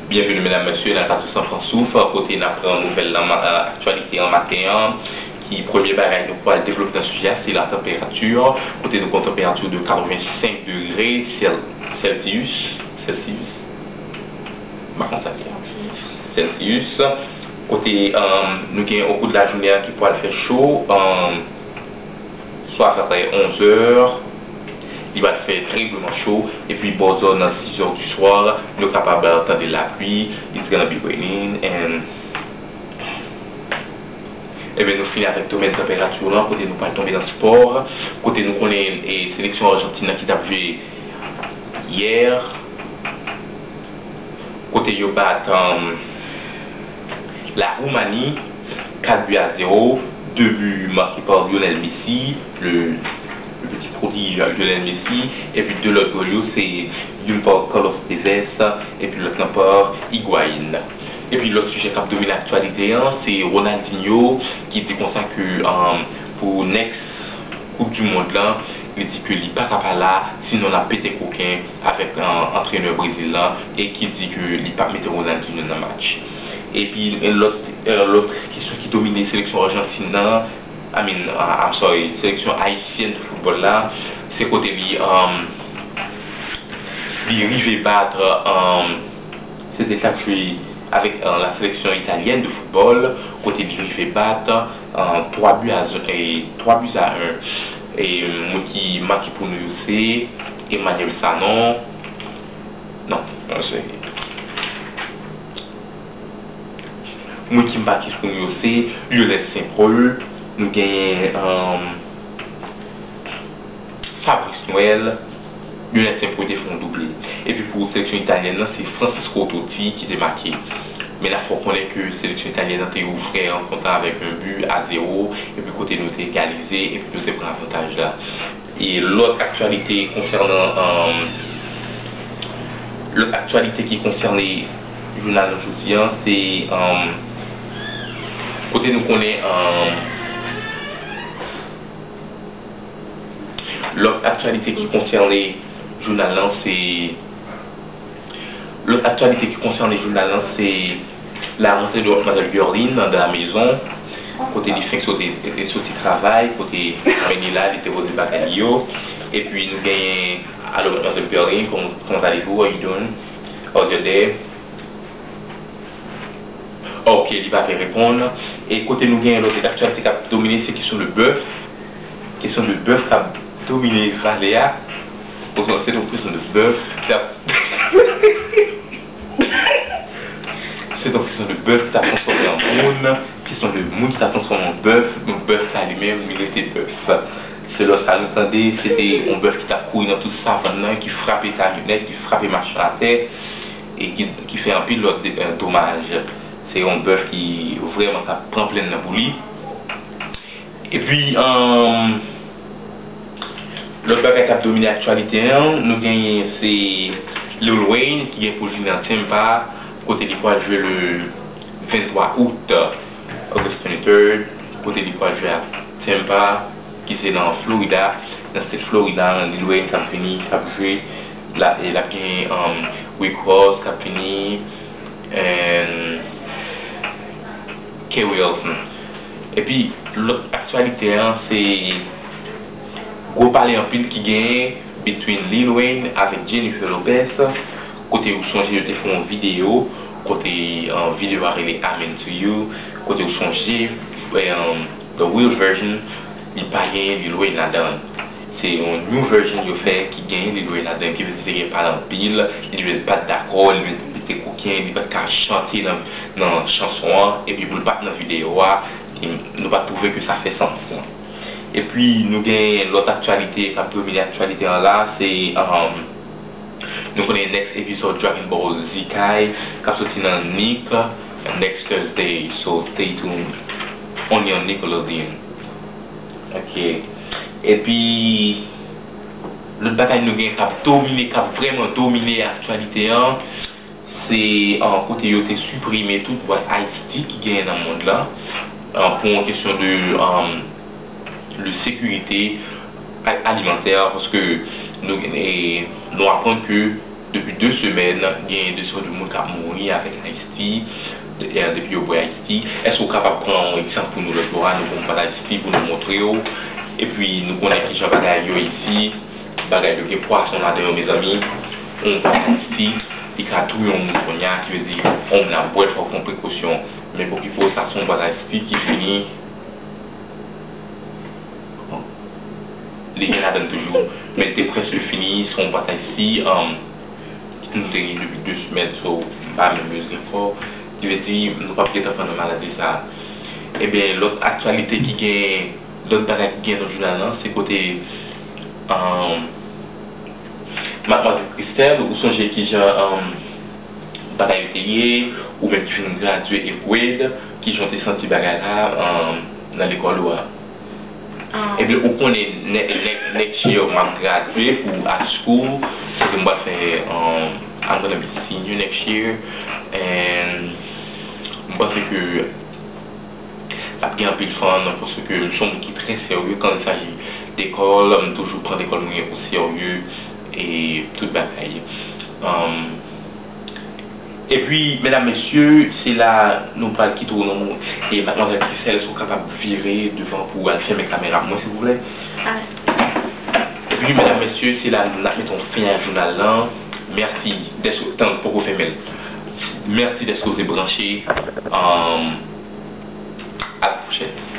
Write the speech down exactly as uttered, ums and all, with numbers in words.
Byenveni medam, mesye, nan Katousan Pran Souf, kote n ap pran nouvèl nan ma- aktyalite an maten an, ki premye bagay nou pral devlope nan sijè a, se la tanperati, kote nou gen yon tanperati de katrevensenk degre Celsius, Celsius, m pa konn sa k di. Celsius, kote nou gen okou de lajounen an ki pral fè cho, swa apèprè onzè, li va fè tribleman cho, epi bò zòn nan sizè du swa, nou kapab tande lapli, it's gonna be raining, and Ebyen, nou fini avèk domèn tanperati lan, kote nou pral tonbe nan spò, kote nou konnen e, seleksyon Ajantin nan ki t ap jwe yè, kote yo bat um, la Roumanie kat bi a zewo, de bi make pa Lionel Messi, le, le petit prodige Lionel Messi, epi de lòt gòl yo se youn pa Carlos Tevez, epi lòt lan pa Higuain. Epi lòt sijè k ap domine aktyalite an, se Ronaldinho ki di konsa ke um, pou next Koup di Mond lan, li di ke li pa ka pa la, sinon l ap pete koken avèk uh, antrenè Brezil lan, e ki di ke li p ap mete Ronaldinho nan match. Epi lòt uh, lòt kesyon ki domine seleksyon Ajantin nan, I mean, uh, I'm sorry, seleksyon ayisyèn de foutbòl la, se kote li um, li rive bat um, se te sa k jwe avèk uh, la seleksyon italyèn de foutbòl, kote li rive bat uh, twa bi a twa bi a en. E moun ki make pou nou yo se Emmanuel Sanon. Non, non, se moun ki make pou nou yo se Lionel Saint Paul, nou genyen um, Fabrice Noël, Lionel Saint Paul te fè yon double. Epi pou seleksyon italyèn nan, se Francisco Totti ki te make. Men n ap fè w konnen ke seleksyon italyèn nan te ouvè rankont lan avèk yon bi a zewo, epi kote nou te egalize, epi nou te pran avantaj la. E lòt aktyalite konsènan um, lòt aktyalite ki konsène jounal nou jodi an, se um, kote nou konnen um, lòt aktyalite ki konsène jounal lan, se lòt aktyalite ki konsène jounal lan, se la rentrée de Mademoiselle Guerline dans la maison, kote li fenk soti, soti travay, kote men li la, li te poze bagay li yo. Epi nou genyen, alo Mademoiselle Guerline, comment, comment allez-vous? How you doing? How's your day? Ok, li pa vle reponn. E kote nou genyen lòt aktyalite k ap domine, se kesyon de bèf. Kesyon de bèf k ap domine vale a. Bon, se yon kesyon de bèf k ap Se te yon kesyon de bèf ki t ap transfòme an moun, kesyon de moun ki t ap transfòme an bèf, men bèf sa li menm, li rete bèf. Selon sa nou tande, se te yon bèf ki t ap kouri nan tout savann nan, ki frape kamyonèt, ki frape machann atè, e ki, ki fè anpil lòt de, eh, domaj. Se yon bèf ki vrèman t ap pran plenn nan pou li. Epi, um, lòt bagay k ap domine aktyalite an, nou genyen se Lil Wayne ki gen pou l vini nan Tampa, kote li pral jwe le venntwa out, August twenty-third, kote li pral jwe ak Tampa, ki se nan Florida, nan state Florida, Lil Wayne k ap vini, k ap jwe, la, e l ap gen um, Rick Ross k ap vini, and Kay Wilson. Epi, lòt aktyalite an, se gwo pale anpil ki genyen between Lil Wayne avèk Jennifer Lopez, kote ou sonje yo te fè yon videyo, kote uh, videyo a rele I'm Into You, kote ou sonje um, the real version, li pa genyen Lil Wayne ladan l. Se yon new version yo fè ki genyen Lil Wayne ladan, ki vle di te gen pale anpil, Lil Wayne pa t dakò, Lil Wayne te pete koken, li pa t ka chante nan, nan chanson an, epi pou l pa t nan videyo a, nou pa t twouve ke sa fè sans. Epi nou gen lòt aktyalite k ap domine aktyalite an la, se um, nou konnen next episode Dragon Ball Z Kai k ap soti nan Nick next Thursday, so stay tuned only on Nickelodeon. Ok. Epi lòt bagay nou gen k ap domine, k ap vrèman domine aktyalite an, se an kote yo te siprime tout bwat Ice Tea ki genyen nan mond lan an, pou yon kesyon de, an, de sekirite a- alimantè, paske nou, e, nou aprann ke Depi de semèn, gen de sòt de moun k ap mouri avèk Ice-T, de- e, depi yo bwè Ice-T. Èske w kapab pran yon egzanp pou nou lòt bò a, nou pran yon bwat Ice-T pou nou montre w? Epi nou konnen kijan bagay yo isi, bagay yo gen pwason ladan yo, mezanmi. Yon bwat Ice-T, li ka touye yon moun kounye a, ki vle di, yon moun ap bwè l, fòk pran prekosyon. Men pokipo, sa se yon bwat Ice-T ki fini. Bon. Li gen ladan l toujou, men li te prèske fini, se yon bwat Ice-T, um, ki nou te gen depi de semèn, so, m pa menm bezwen fò. Ki vle di, nou p ap gentan pran nan maladi sa a. Ebyen, lòt aktyalite ki gen, lòt bagay ki gen nan jounal lan, se kote, um, Madmwazèl Christelle, ou sonje kijan, um, bagay yo te ye, ou menm ki fin gradye Edward, kijan w te santi bagay la, um, nan lekòl ou a? Ebyen, ou konnen, ne- ne- next year, m ap gradye pou high school, se ke m pral fè, um, I'm gonna be senior next year, and m panse ke l ap gen anpil fan, paske m se yon moun ki trè serye kan il s'agit de lekòl, m toujou pran lekòl mwen o serye e tout bagay. Um, epi, medam, mesye, se la nou pral kite w nan moun. E madmwazèl Christelle, èske w kapab vire devan pou al fèmen kamera pou mwen, silvouplè? Epi, medam, mesye, se la n ap mete yon fen a jounal lan. Mèsi dèske, tan, poko fèmen l. Mèsi dèske w te branche. Um, à la prochaine.